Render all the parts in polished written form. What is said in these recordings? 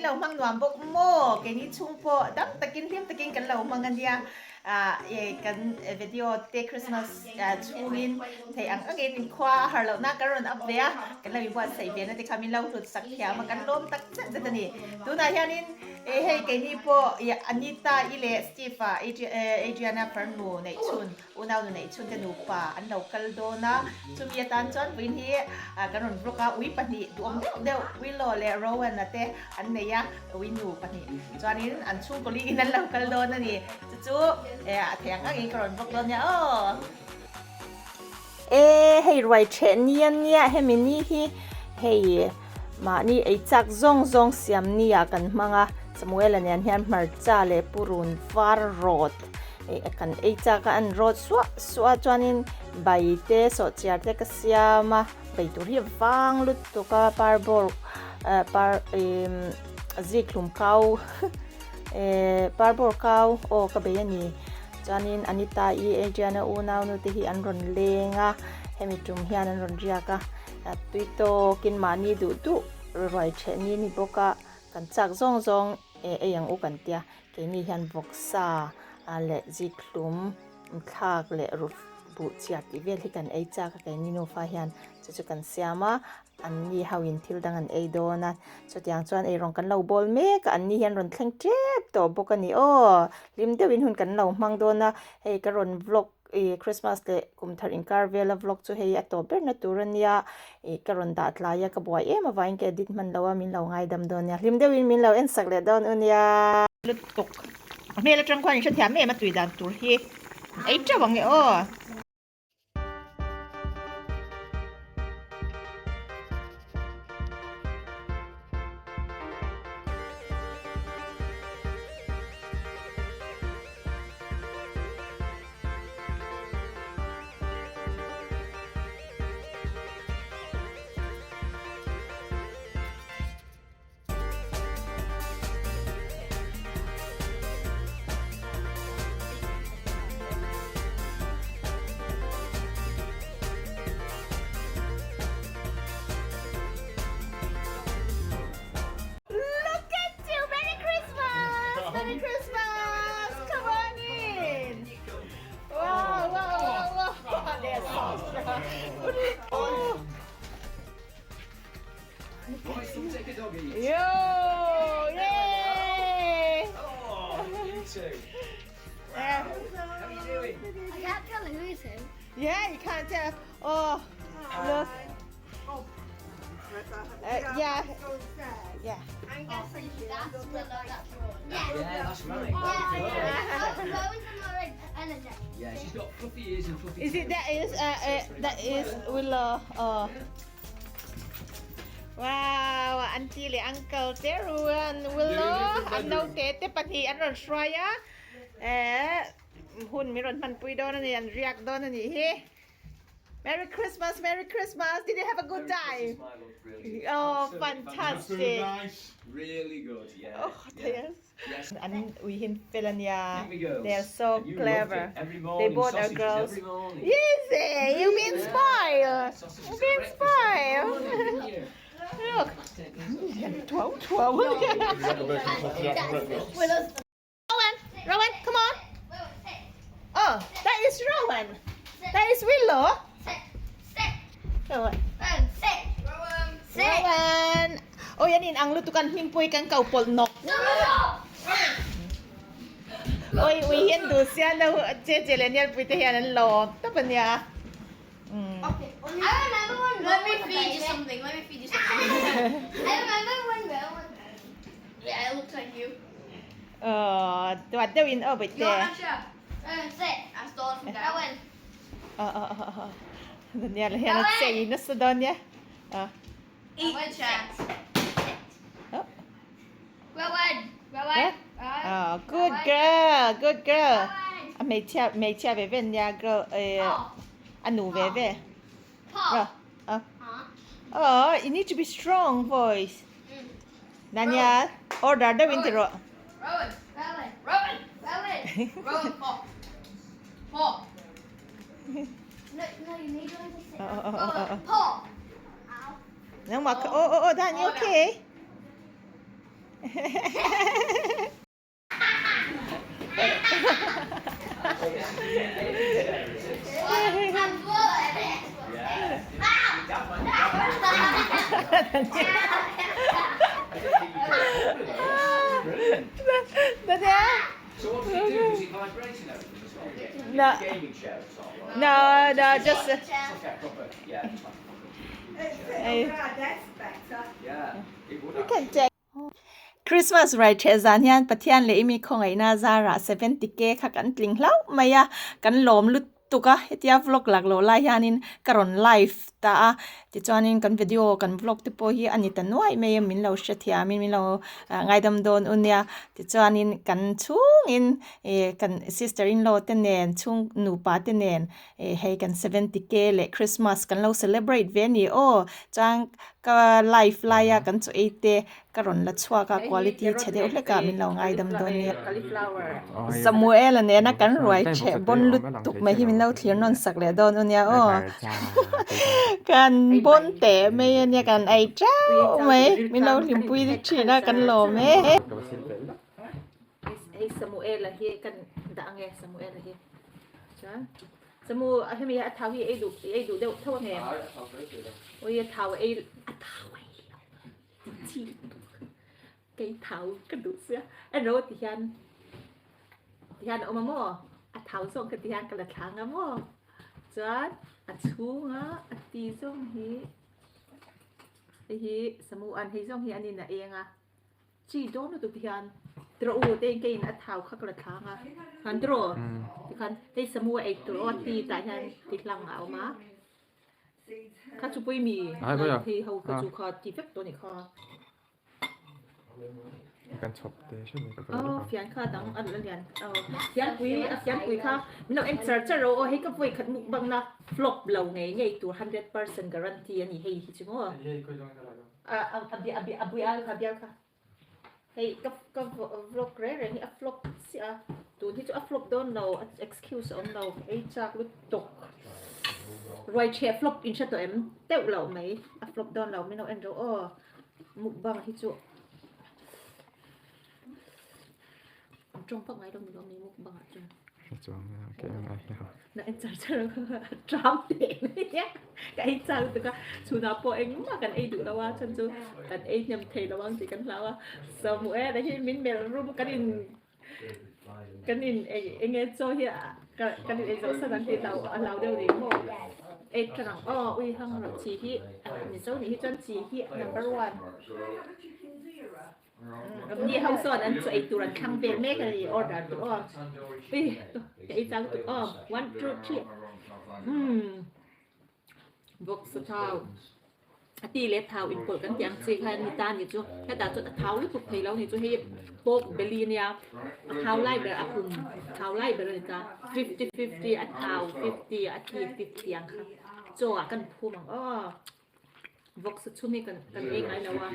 lo hmang nuam bawk maw? Keini chhung pawh dam takin hlim takin kan lo hmang a nia. Ah e kan video te Christmas chhungin theih ang angin inkhua a har lohna kan rawn up ve a, kan lo inbuatsaih ve na te kha min lo hlut sak thiam a, kan lawm tak zet zet a ni. Tunah hianin e hei keini pawh Anita i leh Steve-a Adriana farnu neih chhun Unau nu neih chhunte nupa an lo kal dawn a, chumi atan chuan vawiin hi kan rawn vlog a, ui pahnih duhawm deuh deuh Willow leh Rowan-a te an nei a, ui nu pahnih chuanin an chhungkaw liin an lo kal dawn a ni, chu chu a theih ang angin ka rawn vlog dawn nia aw. E hei ruai theh ni a nia hemi ni hi hei mahni ei chak zawng zawng siam ni ah kan hmang a, Samuel-a nen hian hmarcha leh purun var rawt. Kan ei chak a an rawt suah suah a chuanin bai te sawhchiar te ka siam a bai tur hi a vang lutuk a parbawr eh par imm zikhlum kau eh parbawr kau aw ka bei a ni chuanin Anita i Adriana unau nu te hi an rawn leng a hemi tum hian an rawn riak a tui tawkin mahni duh duh ruai theh ni a ni bawk a kan chak zawng zawng eh ei ang u kan tia. Keini hian vawksa leh zikhlum thlak leh ruf buh chhiar tih vel hi kan ei chak a, keini nufa hian chu chu kan siam a, anni ho in thil dang an ei dawn a, chutiang chuan eirawng kan lo bawl mek a, anni hian rawn thleng tep tawh bawk a ni aw, hlim deuhin hun kan lo hmang dawn a, hei ka rawn vlog Ih Christmas leh kum thar inkar vela vlog chu hei a tawp ber na tur a nia ih ka rawn dah tlai a ka buai em avangin ka edit hman lo a min lo ngaidam dawn nia hlim deuhin min lo en sak leh dawn u nia. Lutuk a hmel atang khuan in hrethiam em a tui dan tur hi ei teuh ang e aw. Look at you! Merry Christmas! Merry Christmas! Come on in! Wow, wow, wow, wow! They're so strong. Oh. Take a dog each. Yo! Yay! Oh, you two. Yeah. How are you doing? I can't tell who is who. Yeah, you can't tell. Oh, look. Yeah. Yeah. I'm guessing that's Willow, that's Rowan. Yeah. Yeah, that's right. Yeah, Good. yeah. Rowan's the more energetic. Yeah, she's got fluffy ears and fluffy Is it tail. that is that is Willow? Oh. Wow, auntie leh uncle te ruan Willow an naute te pahnih an rawn hruai a eh hun min rawn hmanpui dawn a ni an riak dawn a nih hi. Merry Christmas, Merry Christmas. Did you have a good Merry time? Christmas, my love, brilliant. Oh, Absolutely fantastic. fantastic. Nice. Really good, yeah. Oh, yeah. yes. Yes. An uihin fel a nia. Didn't we, girls? They are so And you loved clever. it. Every morning, They both are sausages girls. Every morning. Yes, eh, you've been Yeah. spoiled. Sausages You've at been breakfast every spoiled. morning, didn't you? Look. Take these up. 12, 12. You had the bacon sausage out for breakfast. Willow's Rowan, Rowan, come on. Willow, sit. Oh, that is Rowan. Sit. That is Willow. Sit. Sit. Rowan. Rowan, sit. Rowan, sit. Rowan. Oh, yan in ang lutukan hmingpui kan ko pawlh nawk. No, no, no. Oi, ui hian duh sia no che che leh nialpui te hian an lawm tawp a nia. I remember when Let me feed you something. Let me feed you something. I remember when Rowan Yeah, it looks like you. Ờ, tuat deuh in aw bawihte. Rowan, sit. I stole it from Dad. Rowan. Ờ, ờ, ờ, ờ. Daniel hian a chei nasa dawn nia. Ờ. Rowan, sit. Oh. Rowan. Rowan. Yeah? Rowan. Oh, good girl, good girl. Rowan. A hmeichhia, hmeichhia ve ve nia girl, eh, Paw. a nu ve ve. Paw. Oh. Huh? Oh, you need to be strong voice. Daniel, order deuh in ti rawh. Rowan. Rowan. Rowan. Rowan. Rowan, paw. Paw. No, no, you need to sit. Oh, oh, oh, oh, oh. Paw. Ow. Nangmah kha, oh, oh, oh, Dan, you okay? No. No, no, just. Christmas rai ṭheh zan hian Pathian leh i mi khawngaihna zarah 70K kha kan tling hlauh mai a, kan lawm lutuk a, hetia vlog lak loh lai hianin ka rawn live ta a, tichuanin kan video kan vlog te pawh hi a ni ta nuaih mai a, min lo hrethiamin min lo ngaidam dawn u nia, tichuanin kan chhungin ih kan sister in law te nen chhung nupa te nen ih hei kan 70K leh Christmas kan lo celebrate ve a ni aw, chuan ka live laia kan chaw ei te Ka rawn la chhuak a, quality chhe deuh hlek ah min lo ngaidam dawn nia. Samuel-a nena kan ruai chheh bawn lutuk mai hi min lo thlir nawn sak leh dawn u nia aw. Kan bawn teh mai a nia, kan ei teuh mai. Min lo hlimpui thin a, kan lawm e. Hei Samuel-a hi kan dah ang e, Samuel-a hi. Chuan Samu hemi a thau hi ei duh ei duh deuh tho ang em? Ui a thau ei a thau ei lo. Chi kei thau ka duh sia ero ti hian ti hian a awm a maw a thau zawng ka ti hian ka la thlang a maw chuan a chhunga a ti zawng hi hei hi samu an hei zawng hi an in a eng a chi dawn lutuk ti hian tiraw u te in keiin a thau kha ka la thlang a khan tiraw tikhan hei samu a ei tur aw a ti tah hian ti hlang a awm a. Kha chu pui mi thei ho kha chu kha ti vek tawh ni kha. Kan chhawp te hre mai ka Oh fian kha dang a lian oh fian pui a fian pui kha min lo en char char ro aw hei ka vawi khat mukbang na flop lo ngei ngei tur 100% guarantee ani hei hi chu maw a a a bial kha bial kha Hei ka ka vlog reng reng hi a flop chiah a, tun hi chu a flop dawn lo, excuse a awm lo, ei chak lutuk. Ruai chhe flop in hre tawh em? Teuh loh mai, a flop dawn lo, min lo en rawh aw. Mukbang hi chu an tawng vak ngai lo ni lo mi mukbang ah chuan. Hre chuang a ke ang ai hian. Na en char char a tram teh mai a, ka ei chak lutuk a, chhunah pawh engmah kan ei duh lo a, chhan chu kan ei hnem thei lo ang tih kan hlau a, Samuel a hi min melh rum kan in kan in ei eng nge chaw hi kan in ei zawh san ang tih hlau a hlau deuh ni maw, ei tha ang aw ui hang rawh chi hi Mizo nih hi chuan chi hi number one. Ni ho sawn an chu ei tur an thlang vel mek a ni order tur aw ui ka ei chang lutuk aw one two three umm vawk sa thau a ti leh thau inpawlh kan tih ang chi kha ni ta ni chu hetah chuan a thau lutuk thei lo ni chu hei pork belly ania a thau lai ber a pum thau lai ber a ni ta 50 50 a thau 50 a ti 50 ang kha chaw ah kan phum ang aw. Vawk sa chhum hi kan kan ei ngai lo a.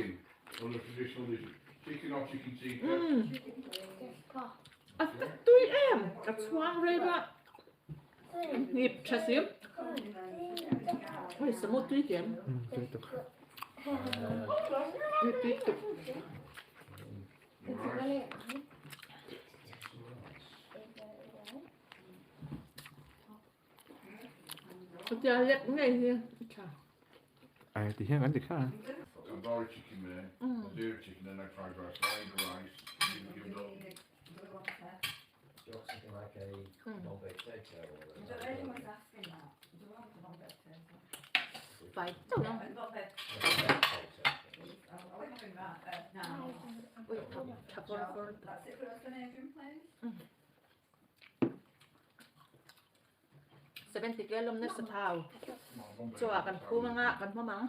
Umm a ka tui em ka chhuang rei a hnip tha si hei samu tui kem tui tuk tui tuk Chutia lek ngei hi a tha. Ai ti hian kan ti kha. Pai chauh a. Ui tha vawr vawr. 70 ke lawm nasa thau chaw ah kan phum anga kan hmawm ang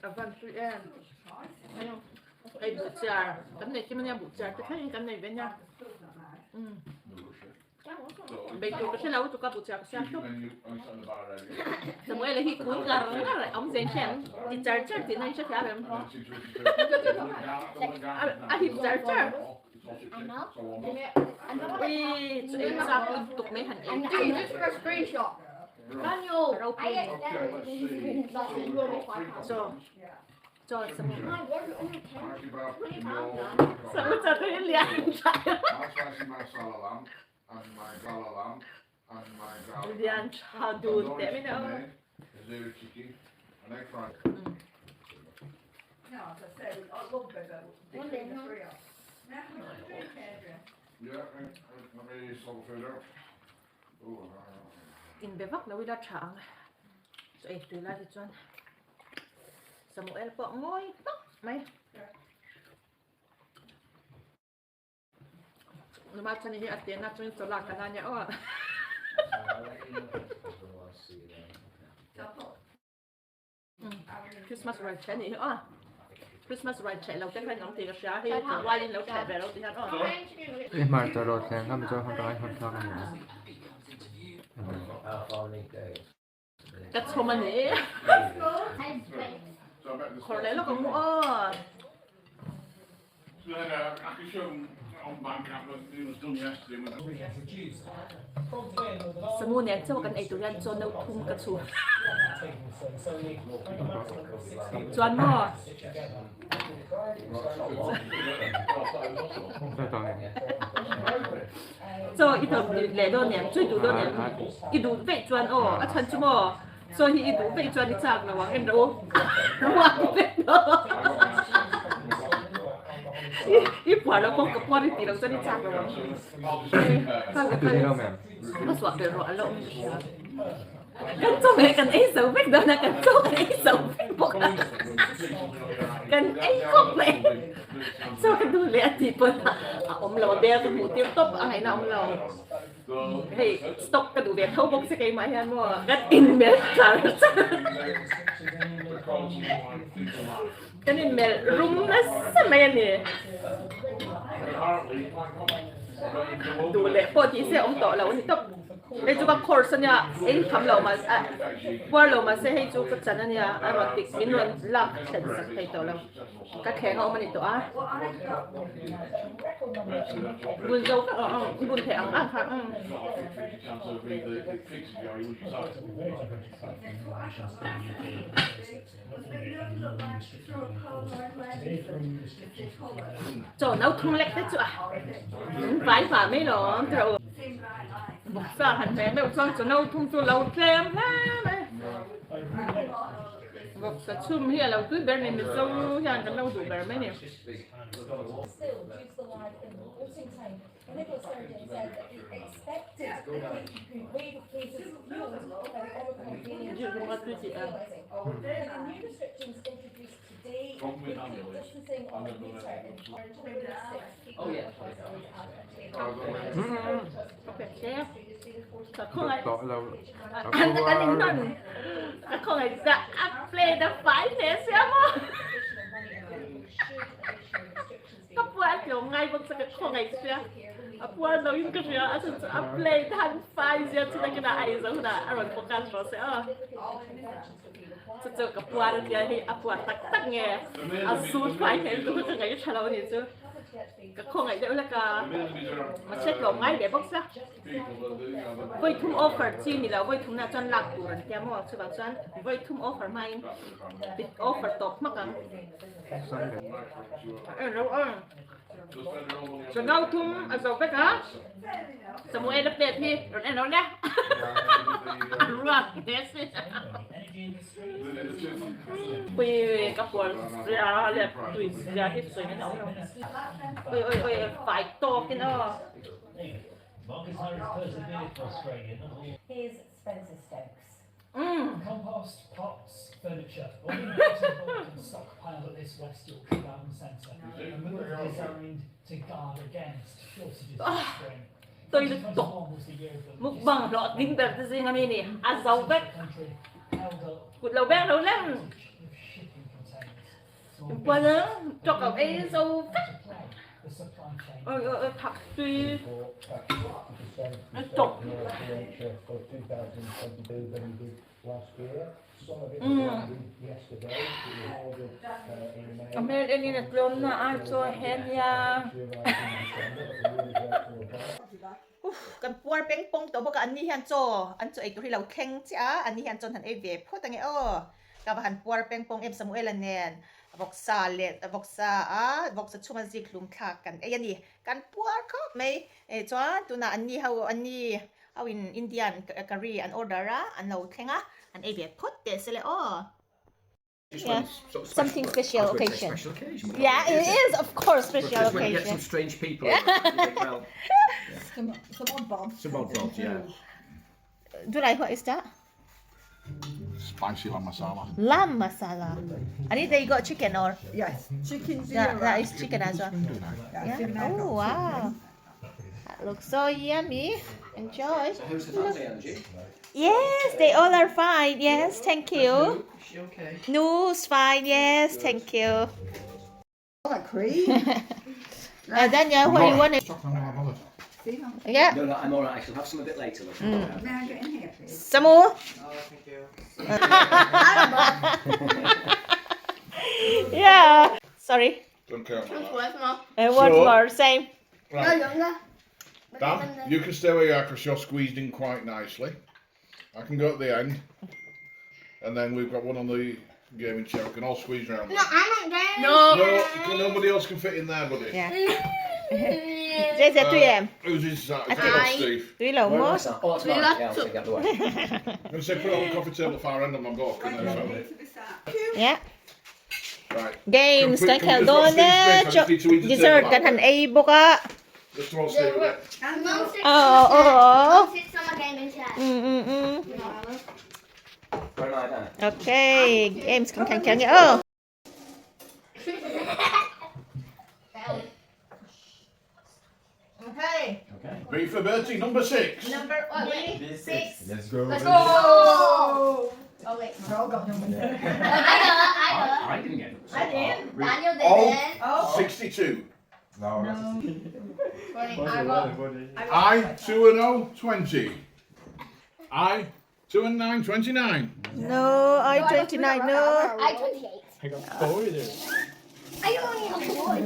a van tui em hei buhchiar kan nei kim ania buhchiar te thlengin kan nei ve nia Bei tur ka hre lo lutuk a buhchiar ka siam hluk. Samuel hi kun ngar ngar a awm zel hian ti char char tihna in hre thiam em? A hip char char. Ui chu ei chak lutuk mai han ei. Ropui Chaw chaw samu samu chaw te hi lian tha lian tha dun teh mai na aw. Inbe vak lo ila tha ang chaw ei tui lai hi chuan Samuel pawh ngawi tak mai. Numa chani hi a tena chuan chaw lak kan a nia aw. Christmas ruai ṭheh anih hi aw. Christmas ruai ṭheh lo te khan awm tih ka hria hei ruai in lo ṭheh ve lo ti hian aw. I hmarcha rawt thleng kha Mizoram hmun tangin hawn thlak a ni ang. Ka chhawm a ni. Khawr leh lawk ang mu aw. Samu nen chauh kan ei tur hian chaw no thum ka chhu. Chuan maw? Chaw i duh leh dawn em? Chu i duh dawn em? I duh veih chuan aw, a chhan chu maw? Chaw hi i duh veih chuan i chak lo ang en rawh u. Ruak vek dawn. I puar lo pawh ka puar i tih loh chuan i chak lo ang. Ka suah ber rawh a la awm ka hria. Kan chaw leh kan ei zo vek dawn a, kan chaw kan ei zo vek bawk a. Kan ei khawp mai. Chaw ka duh leh a tih pawn a awm lo a, bel ka hmuh tir tawp a ngaihna a awm lo. Hei stock ka duh ve tho bawk se keimah hian maw kan inmelh char char. Kan inmelh rum nasa mai a ni. Duh leh pawh tih se awm tawh lo a ni tawp. Hei chu ka course a nia, eng tham lo mah se, puar lo mah se hei chu ka chan a nia, a rawn tik min rawn lak thlen sak thei tawh lo. Ka thleng a awm a ni tawh a. Bun zo ka bun theih ang ang kha. Chaw no thung lek te chu a vai va mai lo tawh u. Bawksa han hmeh meuh chuan chaw no thung chu lo tlem hle mai. Bawksa chhum hi a lo tui ber ni Mizo hian kan lo duh ber mai ni. Ka puar tlawm ngai bawk chu ka khawngaih sia. A puar lo in ka hria a chhan chu a plate han fai zia chu nakin ah a ei zo hunah a rawn focus rawh se aw. Chu chu ka puar a tia hei a puar tak tak nge a zut fai hmel chu ka ngaih tha lo a ni chu. Ka khawngaih deuh hlek a, mahse tlawm ngai leh bawk sia. Vawi thum offer chi ni lo vawi thumna chuan lak tur an tia maw chuvang chuan vawi thum offer hmain offer tawp hmak ang. Chano thum a zo vek a, Samuel a plate hi rawn en lo le, a ruak hle si. Ui ka puar zia leh tui zia hi sawi nan a awm lo. Ui ui ui fai tawk in aw. Tôi lutuk mukbang hlawhtling ber te zing ami ni a zo vek kut lo beng lo lem puan tawk lo ei zo vek oi oi oi thak tui lutuk. A hmel engin a tlawm na a chaw he nia. Uff kan puar peng pawng tawh bawk a an ni hian chaw an chaw ei tur hi lo thleng chiah a an ni hian chaw an han ei ve phawt ange aw ka va han puar peng pawng em Samuela nen vawksa leh vawksa a vawksa chhunga zik hlum thlak kan ei a ni kan puar khawp mai eh chuan tunah an ni ho an ni ho in Indian curry an order a an lo thleng a an ei ve phawt teh se le aw. Just when sort of Something special, special I was going to say occasion. Special occasion. but Yeah, not it really, is is of course But special just when you get occasion. some strange people, in, you think, well, Some, some odd bobs. some odd bobs, yeah. Do like what is that? Spicy lamb masala. Lamb masala. I think they got chicken or Yes, chicken yeah, zero. that is chicken as well. Yeah, Yeah. Oh wow. That looks so yummy. Enjoy. So who's the family, Angie? Yes, they all are fine. Yes, thank you. Is she okay? No's fine. Yes, thank you. Oh, that cream. Daniel, what you want? Stop, I'm not bothered. See, I'm- Yeah. No, no, I'm all right. I shall have some a bit later. Love. May I get in here, please? Some more? Oh, thank you. Yeah. Sorry. Don't care about that. Worth more. One So- more. Same. Right, No longer. Dan, you can stay where you are because you're squeezed in quite nicely. I can go at the end. And then we've got one on the gaming chair. We can all squeeze round. No, I'm not going. No, nobody else can fit in there, buddy. Yeah. Jay, tui em. Who's is that? Is I that think- Steve? Tui lẩu Where mốt. am I sat? Oh, that's mine. Yeah, I'll take that away. I'm going to say put it on the coffee table at the far end on my book. And then, Need to be sat. Yeah. right. Games Can we- kan can we khel just dawn watch e Steve's drink? I just need to eat the dessert table kan out. han ei bawk a. Just to watch Steve a bit. And Mum look, sits Oh, on the chair. oh. Mum sits on my gaming chair. Where am I now? Okay, games kan kan khel nge oh. Okay, Okay. B for Bertie, number 6. number Wait, B six. Let's go. Let's go. Oh wait. We've all got numbers. I got it. I got I didn't get it. I did. it. Daniel Oh. didn't. Oh, 62. No, that's 20. I got. I, 2 and 0, 20. I, 2 and 9, 29. No, I 29. No. I 28. I got four there. I only have one.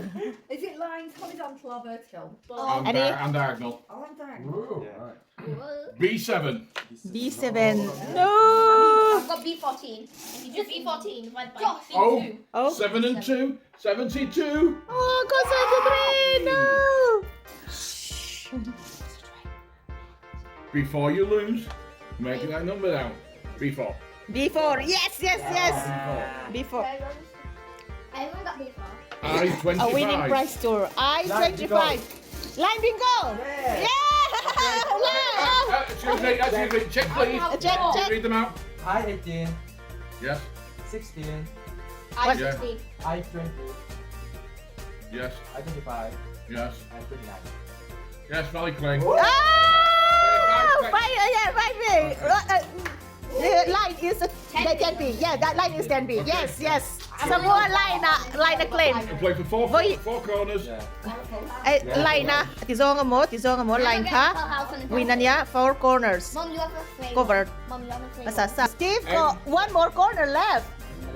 Is it lines horizontal or vertical? And, Any? and diagonal. Oh, I'm diagonal. Yeah. B7. B7. No. I've got B14. If you do B14, divide by Josh. Oh, Oh. 7 and 2, 72. Oh, concentrate. No. Before you lose, make that number down. B4. B4. Yes, yes, yes. B4. I haven't got B4. I, 25. A winning prize tour. I Line 25. Line bingo. Yeah. Yeah. Line. Excuse me, check please. Check, check. Read them out. I 18, Yes, 16, I Yeah. 16. I 20, yes, I 25, yes. I 29. Yes, Valley Clay. Oh, five, yeah, 5B. The line is a, that can be. Yeah, that line is can be. Yes, yes. Semua line na line na claim. And play for four, Voi- four corners. Yeah. Eh, line na. Tizong mo, tizong mo line ka. Win na niya four corners. Mom, you have a three. Covered. Mom, you have a three. Masasa. Steve got one more corner left.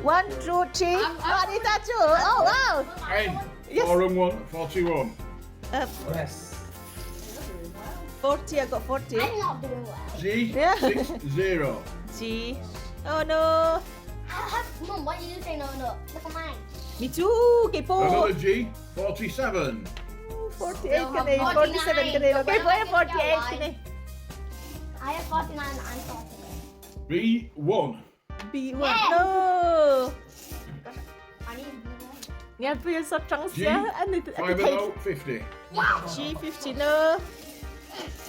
One, two, three. Oh, Anita too. Oh wow. N, Yes. 4 and 1, 41. Yes. 40, I got 40. I'm not doing well. G, Yeah. 6, 0. G. Oh no. Mom, why did you say no, no? Look at mine. Me too. Kepo. Another G, 47. 48 ka na eh. 47 ka na eh. Okay, boy, 48 ka na eh. I have 49 and I'm 48. B1. B1. No. I need B1. Nga po yung sa chunks G, niya. Ano ito? 5 and 0, 50. G50 no.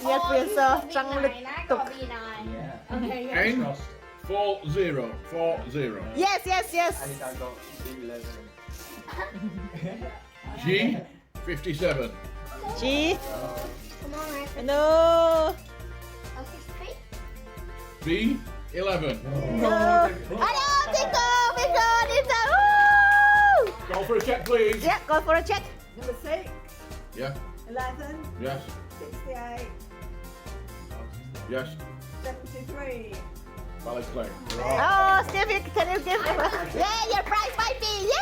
Nga po yung sa chang I lutok. got B9. Yeah. Okay, yeah. N, 4, 0, 4, 0. Yes, yes, yes. Anita got B11. G, 57. G. Come on, I have No. I'm 63. B, 11. No. Ano? Bingo! Bingo! Anita! Woo! Go for a check, please. Yeah, go for a check. Number 6, Yeah, 11, yes, 68, yes. 73. Valley Clay. Oh, Stevie, can you give Yeah, your prize might be. Yeah!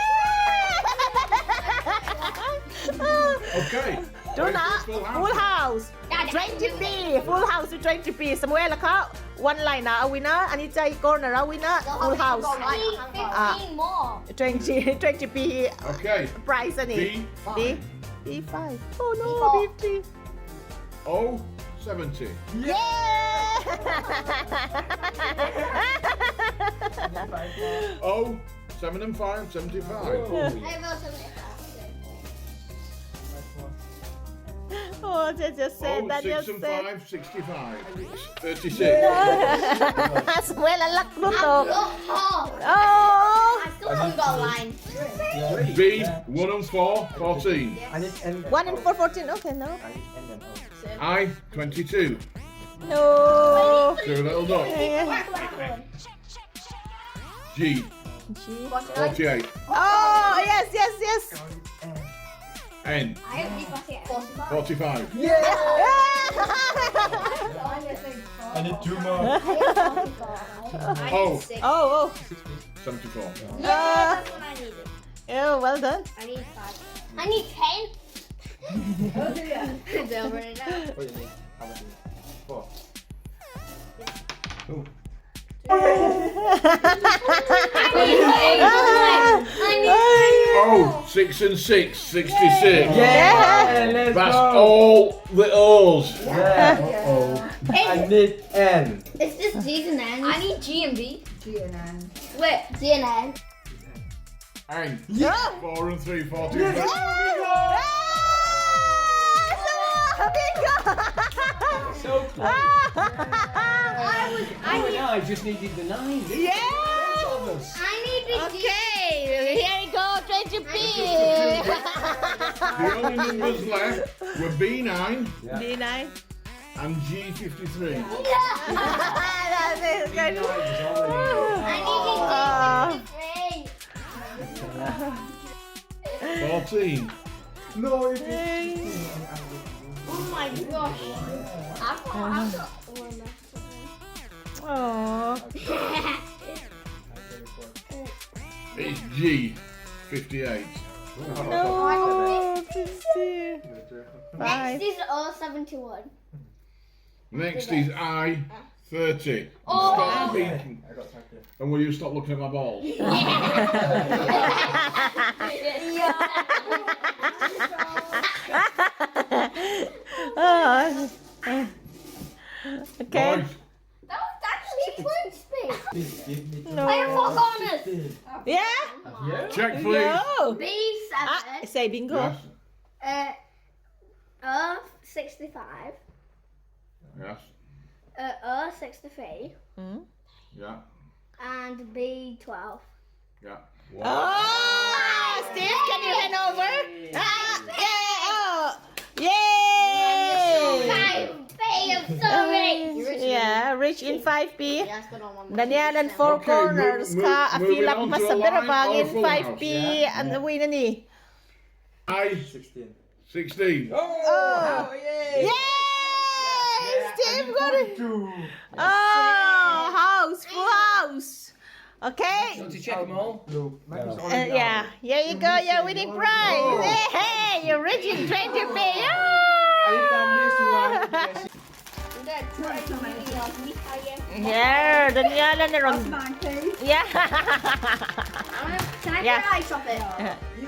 Okay. Tunah full house. 20p full house to 20p Samuel kha one line ah a win a Anita hi corner a win a full house. I need 15 more. 20 20p hi Okay. prize a ni. B5. B B5. Oh no, B3. O 70. Yeah! O 7 and 5, 75. I have 75. Oh, just said O Daniel 6 and said. 5, 65. 36. Samuel a luck lutuk. Oh, Oh! I still haven't got a line. B 1 and 4, 14. I need N. 1 and 4, 14. Okay, no. I need N and O. I 22. No. Two little dots. G G. 48. Oh, yes, yes, yes. N I have 45. 45. Yeah! I need two more. O Six. Oh, oh. 74. Yeah, that's what I needed. Oh, well done. I need 5. I need 10. Oh dear. Don't run it out. What do you need? How much do you need? Four. Two. I need O 6 and 6, 66. Yeah! Let's That's go! all the O's. Yeah. Uh-oh. I need N. It's just G's and N's. I need G and B. G and N. Wait, G and N. N Yeah. 4 and 3, 14. Bingo! So close. I was. You and I just needed the 9. didn't we? Yeah. Both of us. I needed G. Okay, here we go, 20p. The only numbers left were B9 B9. and G53. That's it, good. B9 was already. I needed G. 14. No, it is. Oh my gosh. I've got one left. Oh. It's G58. No, 50. Next is all 71. Next is I30. Oh. Stop peeking. I got 30. And will you stop looking at my balls? Oh. Okay. Right. That was actually close space. Please give me two. No. I have four corners. Yeah? Yeah? Check, please. No. B7. Ah, say bingo. Yes. 65. Yes. 63. Yeah. And B12. Yeah. Oh, Steve, can you hand over? Ah, yeah. Oh. Yay! 5B, I'm sorry. Yeah, rich in 5P. Daniel and four Okay, corners ka moving afilap on mas to sa a line berabang or in full 5P and win na ni. I 16. 16. Oh! Yay! Yay! Steve got it. Two. Oh, house, full house. Okay. Want to check them all? No, mine is already Yeah, out. here you go, your winning prize. Hey, you're rich in 20p. I need this one. Yeah, Daniela na ron. Mine, please. Yeah. Can I Yeah. put an ice off it?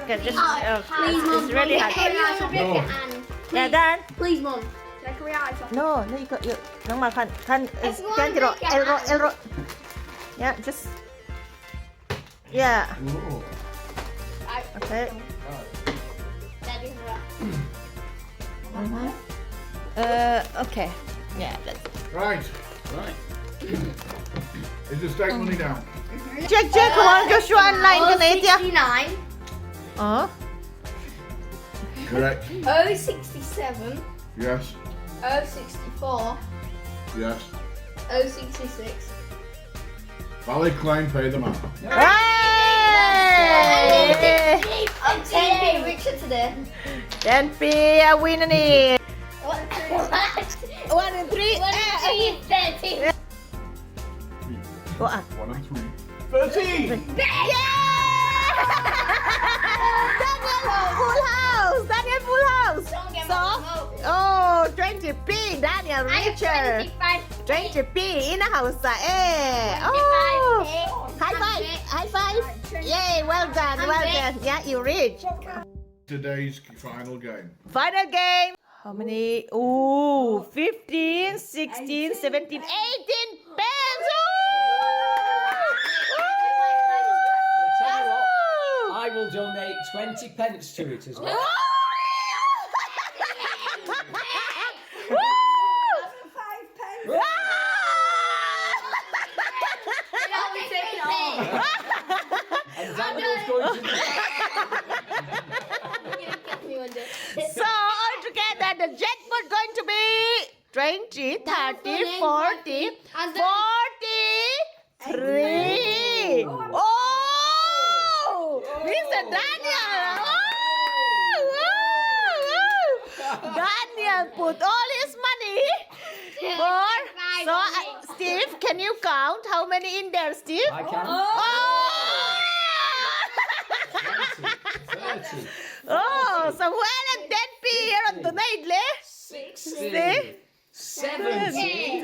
Okay, just, oh, Please, Mum. it's really hard. Can I put No. your hand? Yeah, Dan. Please, Mum. Can I put your eyes off? No, no, you got you. Nang ma kan kan If you kan want tiro to make your elro hand. elro. Yeah, just yeah. Okay. Daddy, Okay. Yeah, that's it. Right. Right. Is the stake money down? Check check come on Joshua online ka na ito. 69. Oh. Correct. 067. Yes. 064. Yes. 066. Valid claim, pay the man. Hey! I'm 10p richer today. 10p a win na ni. What? 1 and 3. One, two, 13. Oh, ah. 1 and 3. 13! Yeah! Daniel full house. Daniel full house. Don't get So, my Daniel Richer 20p in a hausa e oh high five high five yay well done well done yeah you rich Today's final game. Final game. How many? Ooh, 15, 16, 17, 18 pence. Ooh! I'll tell you what, I will donate 20 pence to it as well. Woo! 5 pence. And Daniel's going to. So altogether, the jackpot going to be 20, 30, 40, 43. Oh! Mr. Daniel! Oh! Oh! Oh! Daniel put all his money for. So, Steve, can you count how many in there, Steve? I can. Oh! 20, 30, Oh, so well and 10p here on tonight, le? 60, See? 70, See?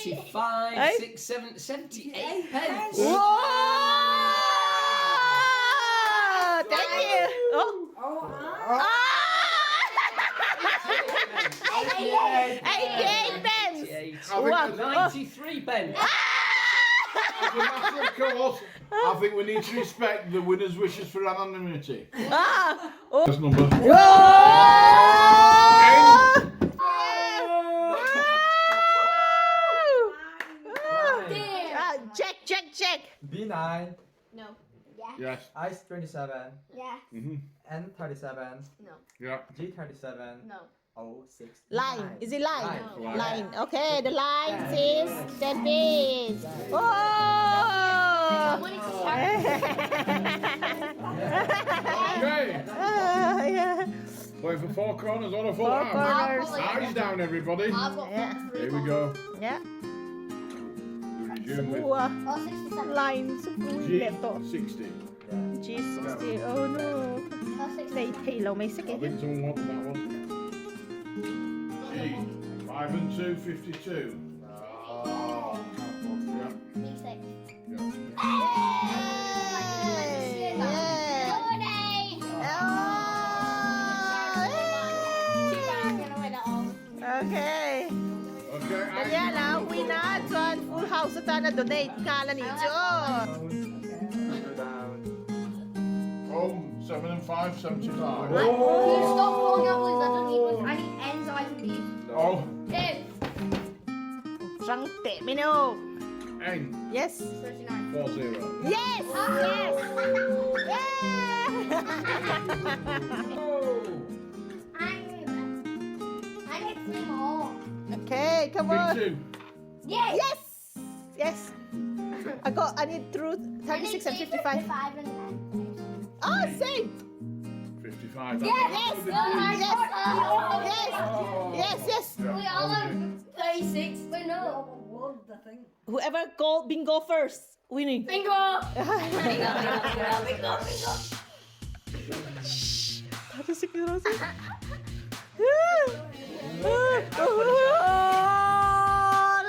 75, Hey. 6, 7, 78 pence. Whoa! Thank you. Oh. Oh, Ah! 88 pence. 88. I think Wow. as, 93 pence. as a matter of course, I think we need to respect the winner's wishes for anonymity. Ah. Oh. This number. Whoa! Ah, check, check, check. B9, No. Yes. Ice 27, Yeah. N37, Yeah. G37, No. O6. Line. Is it line? Line. Line. Okay, the line is 10 pence. Oh! Okay. Ah, yeah. Playing for four corners on a full Four house. corners. Eyes down, everybody. Yeah. Here we go. Yeah. We resume with Semua Oh, 67. line leto. G60. G60. Oh no. Oh, 67. 你皮老未識 I 嘅。 think someone wanted that one. G. 5 and 2, 52. Yeah. B6. Yeah. Yeah. Oh. Okay. Okay. Daniela, winner chuan full house atana donate ka la ni chu. Go down. Home, 7 and 5, 75. Can you stop calling out blues? I don't need ones. I need N's, I's, and B's. Oh, Two. Rang te mino. N, Yes. 39. 4 0. Yes. Yes. Yeah. Oh. I need three more. Okay, come on. B2. Yes. Yes. Yes. I need through 36 and 55. 55 and 9. Oh, same. 55. Yes. Yes. Yes. Yes. Yes. Yes. Yeah, We all okay. have 36. Wait, no. One, I think. Whoever go bingo first, winning. Bingo. Bingo, bingo, bingo, bingo, bingo. Oh,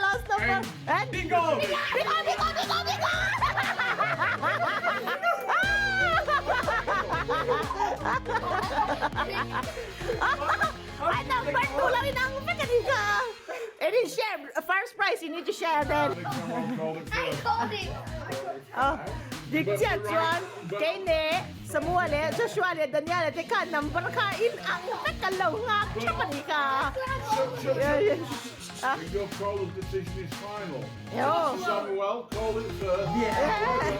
last number. And Bingo! bingo, bingo, bingo, bingo. Ay, number 2 lang inang ka. And you share first prize, you need to share I then. think someone called it I first. called it. Oh, dik chia chuan ke ne Samuel le Joshua le Daniel le te kha number kha in ang vek kan lo ngak thapani ka. Shut, Yeah, shut, yeah. Ah. Bingo caller's decision is final. Yo. Samuel called it first. Yeah.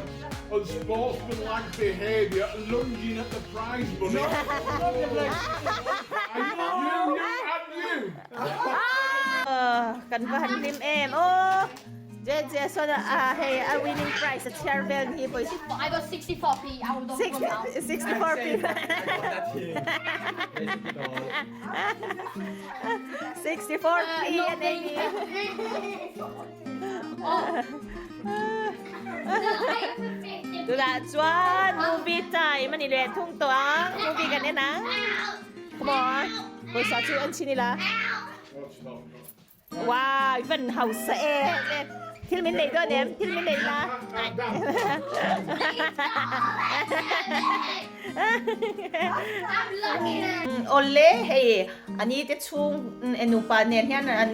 Unsportsmanlike behaviour, lunging at the prize money. And you, you, and you. Ah, kan ba han lim em. Oh. Je je so na ah hey a winning prize a chair bell hi boys. I got 64p. I will Six, not 64 p. That here. Basically all. 64 p and Nothing. Oh. Tula chuan movie time ani le thung to ang movie kan na. Come on. Boy sa chu an chinila. Wow, i van hausa e. Thil min nei dawn em? Thil min nei la. Awle hei ani te chhung nupa nen hian an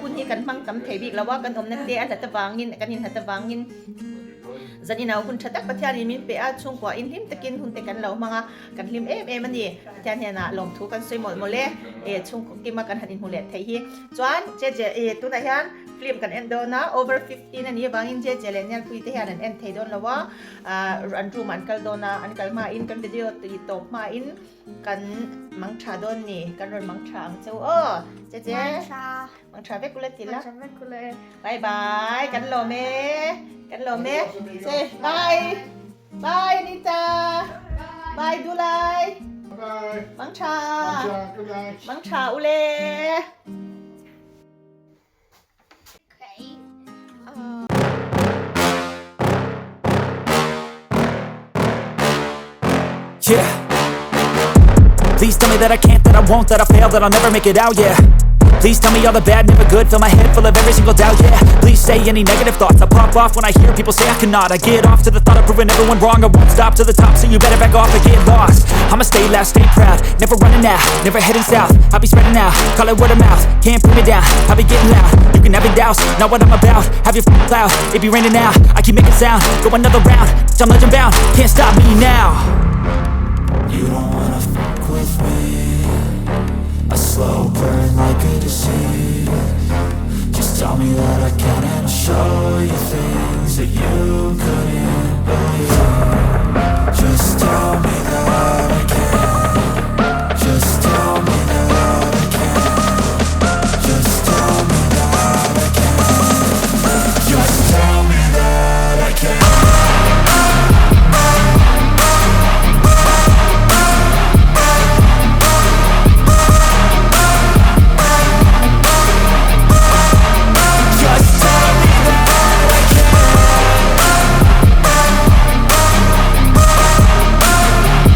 hun hi kan hmang tam thei bik lo a, kan awmna te a hlat avangin kan inhlat avangin zan inah hun tha tak Pathianin min pe a, chhungkua in hlim takin hun te kan lo hmang a, kan hlim em em a ni. Pathian hnenah lawmthu kan sawi mawlh mawlh e, e chhungkaw kima kan han inhmu leh thei hi. Chuan che che e tunah hian film kan en dawn a, over 15 a nih avangin che che leh Nialpui te hian an en thei dawn lo a, an room ah an kal dawn a, an kal hmain kan video tih tawp hmain kan mang tha dawn ni, kan rawn mang tha ang cheu aw che che mang tha vek ula ti la, bye bye kan lawm e kan lawm e che bye bye Nita bye Dulai mang tha mang tha ule. Yeah. Please tell me that I can't, that I won't, that I fail, that I'll never make it out, yeah. Please tell me all the bad, never good, fill my head full of every single doubt, yeah. Please say any negative thoughts, I pop off when I hear people say I cannot. I get off to the thought of proving everyone wrong, I won't stop to the top, so you better back off and get lost. I'ma stay loud, stay proud, never running out, never heading south. I'll be spreading out, call it word of mouth, can't put me down, I'll be getting loud. You can have it douse, not what I'm about, have your cloud, it be raining now, I keep making sound, go another round, I'm legend bound, can't stop me now. You don't wanna fuck with me, a slow burn like a disease. Just tell me that I can and I'll show you things that you could.